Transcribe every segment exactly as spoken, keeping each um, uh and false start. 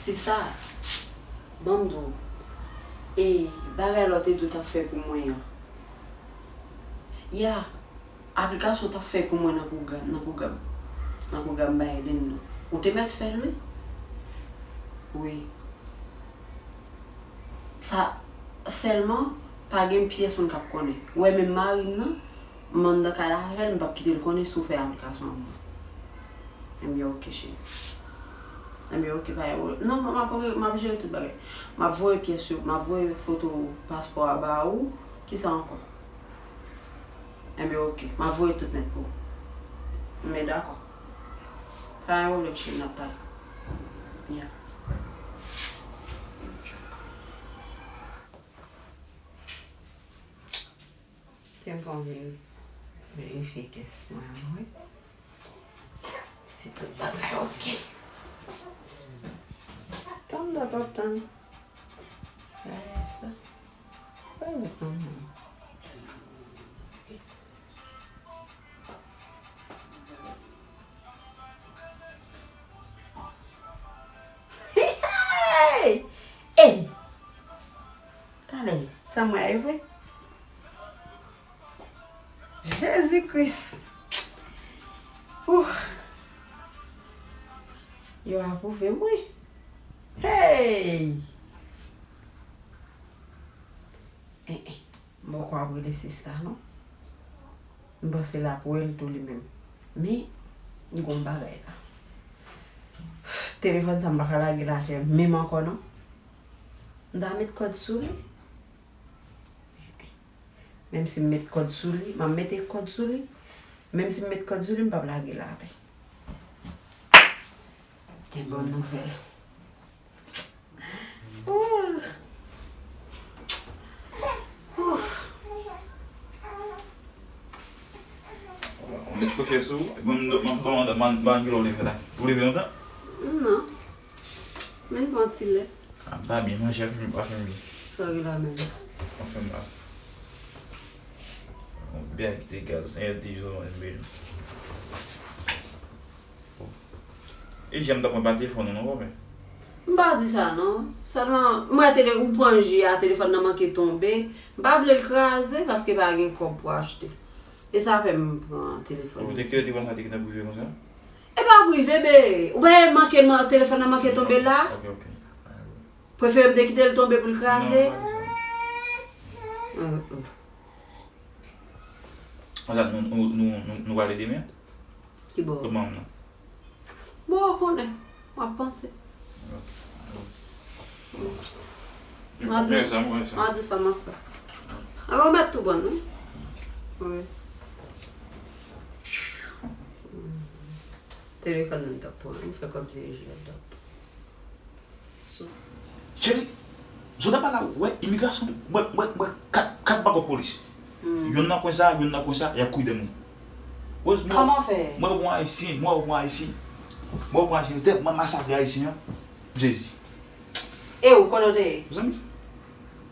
Sista, ban m di w, e bagay la w te di w t ap fè pou mwen an. Ya, aplikasyon w t ap fè pou mwen nan pwogram, nan pwogram, nan pwogram Biden nan. Ou te mèt fè l, wi. Wi. Sa, sèlman, pa gen pyès moun k ap konnen. Ou wè menm mari m nan, m anndan kay la avè l, m p ap kite l konnen si w fè aplikasyon an pou mwen. Ebyen, oke, cheri. Ebyen, oke, pa gen pwoblèm. Non, m ap, m ap jere tout bagay. M ap voye pyès yo, m ap voye foto paspò a ba ou. Kisa ankò? Ebyen, oke. M ap voye tout nèt pou ou. Men dakò. Pa gen pwoblèm, cheri, n ap pale. Ya. Te m pran veri-, verifye kès mwen an, wi. Si tout bagay oke. Tann, tann, tann, tann. Gade sa. Gade sa. Hey! Hey! Talè, sa mwen rive? Jezi Kris! Ouh! Yo apwouve mwen. Hey! Eh, eh. M poko ap rele sista non. M panse l ap wè l tou li menm. Men, m gon bagay la. Telefòn sa m pa ka lage l atè menm ankò non. M ta met kòd sou li. Menm si m met kòd sou li, m ap mete kòd sou li. Menm si m met kòd sou li, m p ap lage l atè. Gen bon nouvèl. Ouh. Ouh. Ou met fokis sou, mwen, mwen, mwen, mwen, mwen, mwen, ou leve la. Ou leve lontan? Non. Men pran ti lè. A, pa byen, manje a fini, pa fini byen. Sa gen la menm. Anfen, ba. Bon, byen kite gaz, en di zo, en byen. E jan m t ap pran pa telefòn ou non, konpè. M pa di sa non. Sèlman, m wè tele-, ou pran ji a, telefòn nan manke tonbe. M pa vle l kraze paske pa gen kòb pou achte. E sa fè m pran telefòn. Ou te kite telefòn sa te gentan prive konsa? E pa prive, be. Ou pa manke, man-, telefòn nan manke tonbe la? Ok, ok. Prefere m te kite l tonbe pou l kraze? Non, pa di sa. Hum, hum. Konsa, nou, nou, nou, nou, nou prale demen? Ki bò? Kot manman m nan? Bon, ou konnen. M ap panse. Ok. M a di, m a di sa m ap fè. Alò, ou mèt tou konn, wi. Wi. Telefòn nan t ap pran, m fè kòm se jilèt t ap. Cheri, sou ta pale a ou, wè imigrasyon, mwen, mwen, mwen, kat, kat bakòp polis. Hmm. Youn nan kwen sa, youn nan kwen sa, y ap kouri dèyè moun. Wè, mwen, kòman fè? Mwen, yon ayisyen, mwen, yon ayisyen. Mwen, yon ayisyen, tèlman masakre ayisyen an, m sezi. E ou, kote w te ye? Mezanmi,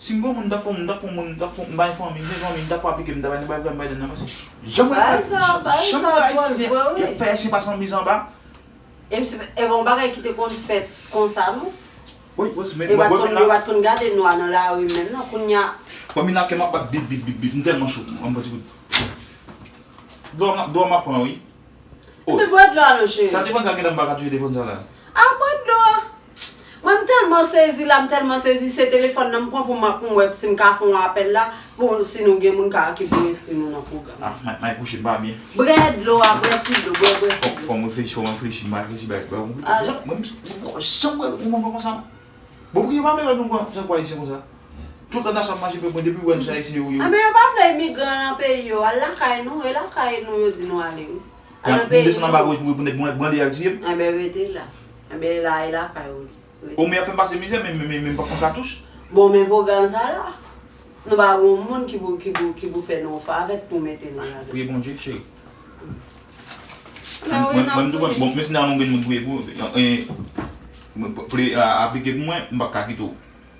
si m gen yon moun, m t ap fè, m t ap fè, m t ap fè, m bay fanmi, m gen fanmi, m t ap fè aplike, m t ap bay nan bay Biden nan, mwen se, janm wè, bagay sa, bagay sa dwòl vre, wi. Y ap fè ayisyen pase anmiz anba. E m si, e bon, bagay ki te konn fèt konsa, non? Wi, wi, men, e mwen, mwen, mwen, yo pa t konn gade nwa nan lari menm, non, kounye a. Mwen, men nan kè m ap bat bip, bip, bip, bip, m tèlman cho, mwen pran ti kout. Dlo a, dlo a m ap pran, wi. Oh. Men bwè dlo a, non, cheri. Sa te fè sa, gentan m pa ka touche telefòn sa la. A, bwè dlo a. Mwen, m tèlman sezi la, m tèlman sezi, se telefòn nan m pran pou m, pou m wè si m ka fè yon apèl la. Bon, si nou gen moun ka, ki pou enskri nou nan pwogram. Ah, may, may kouche, m pa byen. Bwè dlo a, bwè ti dlo, bwè, bwè ti dlo. Fò, fò m reflechi, fò m reflechi, m pa reflechi, bay, bay, konplike. Ah, jan, mwen, m, m, jan mwen, mwen, mwen, konsa. Bon, poukisa yo pa vle wè nou, konsa, pou ayisyen konsa? Tout lòt nasyon ap mache, mwen, depi w wè nou se ayisyen, yo, yo. Ah, men yo pa vle imigran nan peyi yo. Al lakay nou, e lakay nou, yo di nou ale, wi. Al nan peyi nou. Pou desann anba wòch, pou, pou nèg brande ak zye m. Enben, rete la. Enben, la, e lakay ou. Omwen ap fè m pase mizè, men, men, men, men m p ap pran katouch. Bon, men pwogram sa la, nou pa gen yon moun ki pou, ki pou, ki pou fè nou yon favè pou mete nou ladan. Priye Bondye, cheri. Mwen, mwen, mwen, mwen, bon, men si nan nou gen moun priye pou, eh, mwen, pou, pou li, a, aplike pou mwen, m p ap ka kite w.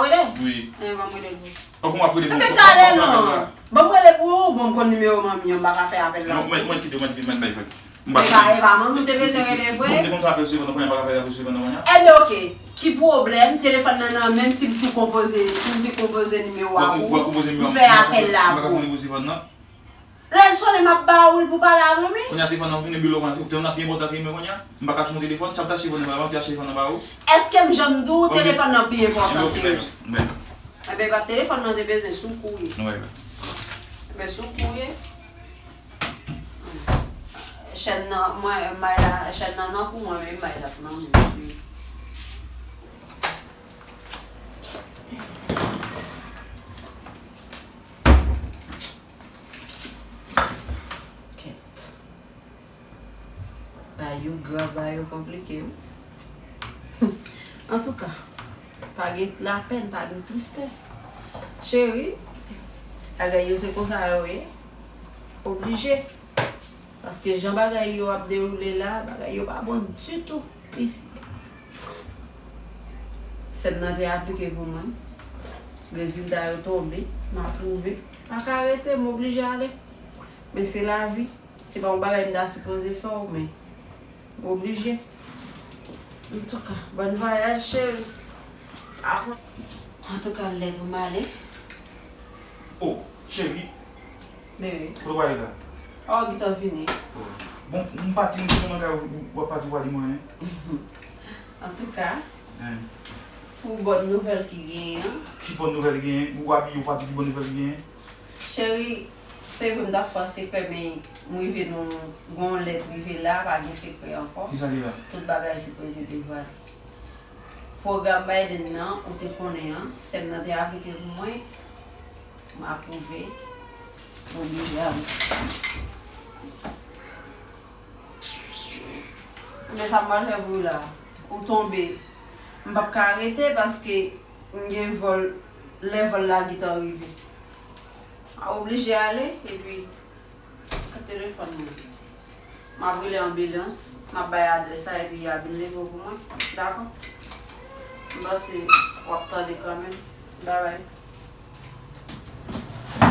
ap rele? Wi. Eh, ban m rele pou ou. Ou konn ap rele pou mwen. Enben, talè non. Ban m rele pou ou, bon, m konn nimewo manmi an, m pa ka fè apèl la. Non, mwen, mwen kite, mwen kite, mwen bay fèk. M pa... E pa, e pa manmi w te bezwen rele vre? Bon, m te konn fè apèl sou telefòn nan, kounye a m pa ka fè apèl sou telefòn nan kounye a? Enben, oke. Ki pwoblèm? Telefòn nan, nan, menm si m tou konpoze, si m te konpoze nimewo a pou ou, m fè apèl la pou ou. M pa konn nimewo telefòn nan. Lè l sonnen, m ap ba ou l pou pale avè m, wi. Kounye a telefòn nan vin, biwo kounye a, telefòn nan pi enpòtan ke mwen kounye a. M pa ka sou yon telefòn, sa m ta achte telefòn nan ba ou, m te achte telefòn nan ba ou. Èske m janm di w telefòn nan pi enpòtan ke mwen? Enben, pa telefòn nan te bezwen sou kou ye. Enben, sou kou ye. Chèn nan, mwen, may la, chèn nan nan kou mwen, men may la nan men m. Kèt. Bagay yo grav, bagay yo konplike, wi. Antouka, pa gen lapèn, pa gen tristès. Cheri, bagay yo se konsa yo ye. Oblije. Paske jan bagay yo ap dewoule la, bagay yo pa bon ditou isi. Sè m nan te aplike pou mwen. Rezilta yo tonbe, m apwouve. Pa ka rete, m oblije ale. Men se lavi. Se pa yon bagay m ta sipoze fè w, men m oblije. Antouka, bòn vwayaj, cheri. Apre, antouka, lè pou m ale. Oh, cheri. Bebe. Kote w prale la? Oh, gentan vini. Oh. Bon, m pati, m te nan kay ou, w ap pati, w pa di mwen anyen. Antouka, pou bòn nouvèl ki genyen an. Ki bòn nouvèl genyen? Ou abiye, ou pati, ki bòn nouvèl ki genyen? Cheri, se vre m t ap fè w sekrè, men m rive nan yon lèt rive la, pa gen sekrè ankò. Kisa ki la? Tout bagay sipoze devwale. Pwogram Biden nan, ou te konnen an, sè m nan te aplike pou mwen, m apwouve, m oblije ale. Men sa m pral fè pou ou la, ou tonbe. M p ap ka rete paske m gen vòl, lè vòl la gentan rive. M a oblije ale, epi, kote telefòn mwen? M ap rele anbilans, m ap bay adrès la, epi y a vin leve w pou mwen. Dakò? M panse w ap tande kanmenm. Babay.